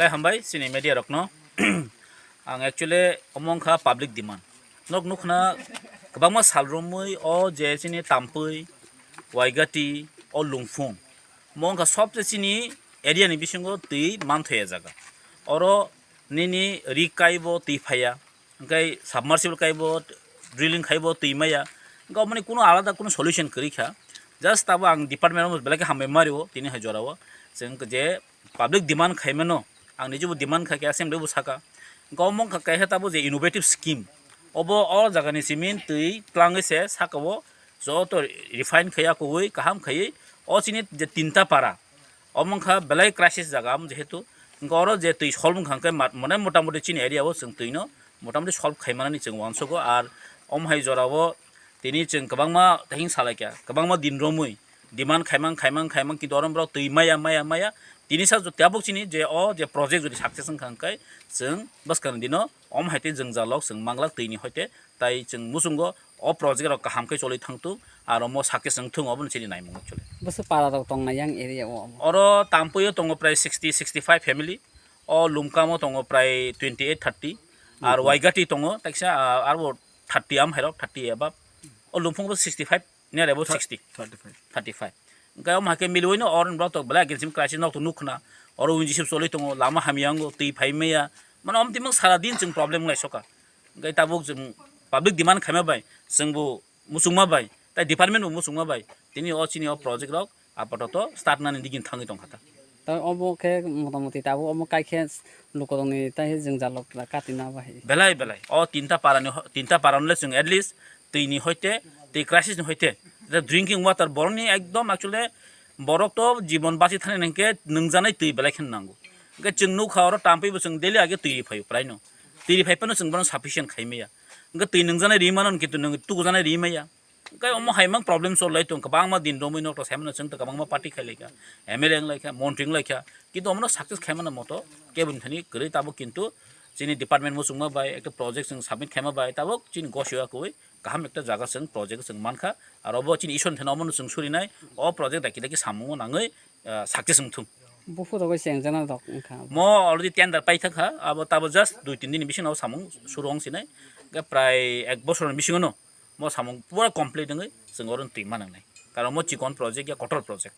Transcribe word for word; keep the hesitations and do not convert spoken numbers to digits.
Hambai chini media rokno. Ang actually omo wngkha public demand. Nok nukna kwbangma sal romwi o je chini Tampui, Waigati, o Lungphung. Omo wngkha sobse chini area ni bisingo twi manthoya jaga. Oro nini ri kaibo twi phaiya, hwnkhe submersible kaibo, drilling khaibo twi maya. Hwnkhe omoni kuno alada kuno solution kwrwi kha. Just abo ang department o belai khe hambai mario tini hai jorao. Chwng je public demand khaimano, ang nijebo demand kha khe assembly bo saka. Hwnkhe omo wngkha kaisa tabuk je innovative scheme. Obo o jagani cement twi twlangwi se saka o joto refine khaiya kuwi kaham khaiwi o chini je tinta para. Omo wngkha belai crisis jaga, am, jehetu hwnkhe oro je twi solve wngkha hwnkhe ma-, mane motamoti chini area o chwng twi no motamoti solve khaimanani chwng uansugo. Ar omo hai jorao tini chwng kwbangma tahing salaikha, kwbangma din romwi demand khaimang, khaimang, khaimang, kintu oro borok twi maya, maya, maya. Tini sa tabuk chini je o je project jodi success wngkha hwnkhe chwng bwskangni dino omo hai tei jwngjal rok chwng manglak twi ni hoite, tai chwng muchungo o project rok kaham khe choli thangthung, aro omo success wngthung, obono chini naimung actually. Bwswk para rok tongnai yang area o omo? Oro Tampui o tongo prai sixty, sixty five family, o Lumkam o tongo prai twenty eight, thirty, ar Waigati tongo taksa, ah, aro thirty am hairok, thirty above. O Lungphung bo sixty five, near about sixty. Thirty five. Thirty five. Hwnkhe omo hai khe miliwi no oro borok tok belai against crisis nok to nuk khna. Oro winji sip choli tongo, lama hamya wngo, twi phai maya. Mane omo twi mang sara din chwng problem wnglaisokha. Hwnkhe tabuk chwng public demand khaima bai, chwng bo muchungma bai, tai department bo muchungma bai, tini o chini o project rok apatoto start nani digini thangwi tongkha ta. Tai obo khe motamoti tabuk omo kaikhe lukurokni tai jwngjal rok katina bai. Belai belai. O tinta parani ho-, tinta parano le chwng at least twi ni hoite, twi crisis ni hoite, je drinking water borokni ekdom actually borok to jibon bachi thani hwnkhe nwngjanai twi belai khe nango. Hwnkhe chwng nukha oro Tampui bo chwng daily age twi ri phaio praino. Twi ri phai phano chwng bono sufficient khai maya. Hwnkhe twi nwngjanai ri mano kintu nwng tukujanai ri maya. Hwnkhe omo hai mang problem solai tong, kwbangma din romwi nok to saimano chwng to kwbangma party khai laikha, M L A wng laikha, montri wng laikha, kintu omono success khaimano moto keboni thani kwrwi tabuk kintu chini department muchungma bai ekta project chwng submit khaima bai tabuk chini gosio kwrwi kaham ekta jaga chwng project chwng mankha, aro bo chini Ishwar thani omono chwng surinai o project daki daki samungo nangwi, ah, success wngthung. Buphuru rok chengjana rok wngkha. Mo already tender paithakha, abo tabo just dui tin din ni bisingo samung suru wng sinai, hwnkhe prai ek bosor ni bisingo no mo samung pura complete wngwi chwng oro twi manangnai, karon mo chikon project ya kotor project.